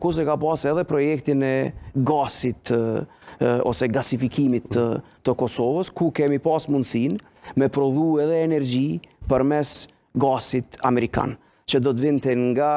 Kurse ka pas edhe projektin e gasit ose gasifikimit të, të Kosovës, ku kemi pas mundësinë me prodhu edhe energji përmes gasit amerikan që do të vinte nga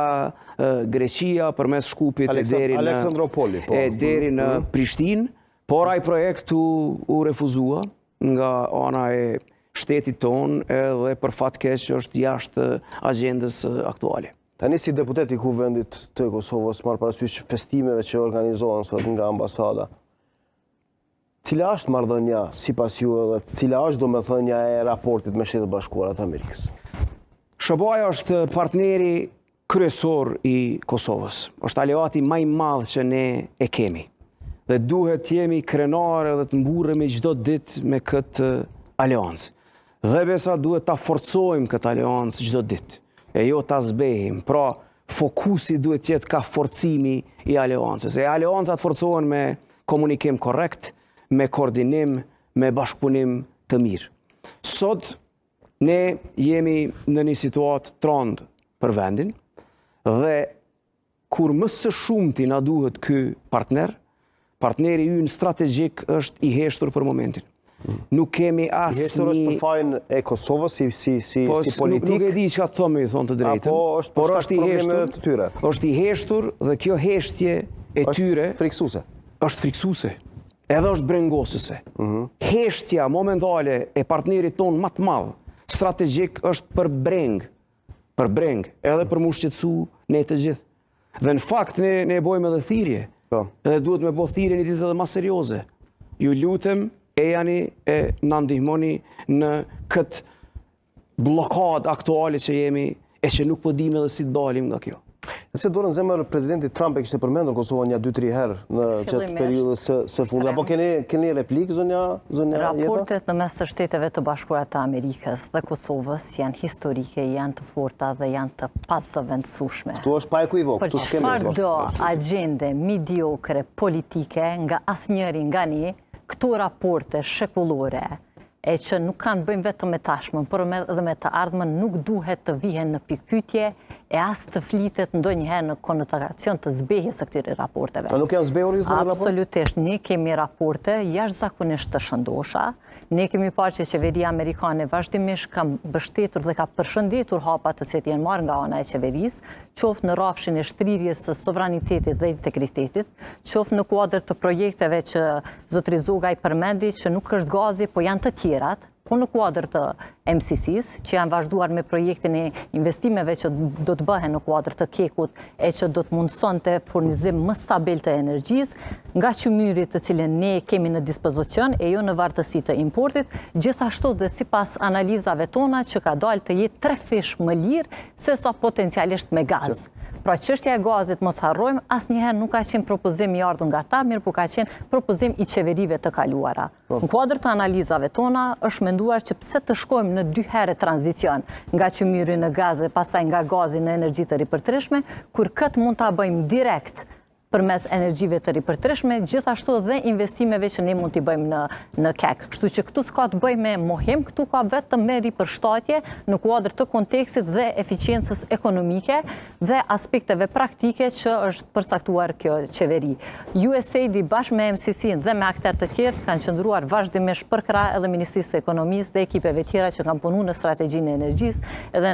Greqia përmes Shkupit e deri në Aleksandropoli, po. E deri në mm -hmm. Prishtinë, por ai projekt u, u refuzua nga ana e shtetit tonë edhe për fat keq është jashtë agjendës aktuale. Tani si deputet i Kuvendit të Kosovës, marrë parasysh festimeve që organizohen sot nga ambasada, cila është marrëdhënia sipas ju edhe cila është domethënia e raportit me Shtetet e Bashkuara të Amerikës? SHBA-ja është partneri kryesor i Kosovës. Është aleati ma i madh që ne e kemi. Dhe duhet të jemi krenarë dhe të mburremi çdo ditë me këtë aleancë. Dhe besa duhet ta forcojmë këtë aleancë çdo ditë, e jo ta zbehim. Pra, fokusi duhet të jetë ka forcimi i aleancës. E aleancat forcohen me komunikim korrekt, me koordinim, me bashkëpunim të mirë. Sot ne jemi në një situatë t'randë për vendin dhe Kur më së shumti na duhet ky partner, partneri ynë strategjik është i heshtur për momentin. Nuk kemi as një... I heshtur është për fajin e Kosovës si, si, si, po, si politikë? Nuk, nuk e di çka të thom me i thonë të drejtën. Apo është për shkak problemeve të tyre? Është i heshtur dhe kjo heshtje e tyre... Është frikësuese. Është frikësuese. Edhe është brengosëse. Mm -hmm. Heshtja momentale e partnerit tonë ma të madh, strategjik është për brengë për brengë, edhe për m'u shqetësu ne të gjithë. Dhe në fakt ne, ne e bojmë edhe thirrje. Po. Edhe duhet me bo thirrje një ditë edhe ma serioze. Ju lutem, ejani e na ndihmoni në këtë bllokadë aktuale që jemi e që nuk po dimë edhe si të dalim nga kjo. Sepse dorën në zemër presidenti Trump e kishte përmendur Kosovën nja 2-3 herë në gjatë periudhës së së fundit. Apo keni keni replikë zonja zonja Jeta? Raportet në mes të Shteteve të Bashkuara të Amerikës dhe Kosovës janë historike, janë të forta dhe janë të pazëvendësueshme. Këtu është pa ekuivok, këtu s'kemi. Për çfarëdo agjende mediokre politike nga asnjëri nga ne, këto raporte shekullore e që nuk kanë të bëjnë vetëm me tashmen, por edhe me të ardhmen, nuk duhet të vihen në pikëpyetje e as të flitet ndonjëherë në konotacion të zbehjes së këtyre raporteve. A nuk janë zbehur ju thoni raporte? Absolutisht, ne kemi raporte jashtëzakonisht të shëndosha. Ne kemi parë që qeveria amerikane vazhdimisht ka mbështetur dhe ka përshëndetur hapat të cilët janë marrë nga ana e qeverisë, qoftë në rrafshin e shtrirjes së sovranitetit dhe integritetit, qoftë në kuadër të projekteve që Zotëri Zogaj përmendi që nuk është gazi, po janë të tjerat, po në kuadër të MCC-së, që janë vazhduar me projektin e investimeve që do të bëhen në kuadër të KEK-ut e që do të mundësonte furnizim më stabil të energjisë, nga qymyri të cilin ne kemi në dispozicion e jo në vartësi të importit, gjithashtu dhe sipas analizave tona që ka dalë të jetë trefish më lirë sesa potencialisht me gaz. Pra çështja e gazit mos harrojmë, asnjëherë nuk ka qenë propozim i ardhur nga ta, mirëpo ka qenë propozim i qeverive të kaluara. Po. Në kuadër të analizave tona, është menduar që pse të shkojmë në dy herë tranzicion, nga qymyri në gaz e pastaj nga gazi në energji të ripërtrishme, kur këtë mund ta bëjmë direkt përmes energjive të ripërtrishme, gjithashtu dhe investimeve që ne mund t'i bëjmë në, në KEK. Kështu që këtu s'ka të bëjë me mohim, këtu ka vetëm me ripërshtatje në kuadër të kontekstit dhe eficiencës ekonomike dhe aspekteve praktike që është përcaktuar kjo qeveri. USAID bashkë me MCC dhe me akterë të tjerë kanë qëndruar vazhdimisht përkrah edhe Ministrisë së Ekonomisë dhe ekipeve tjera që kanë punu në strategjinë e energjisë edhe në.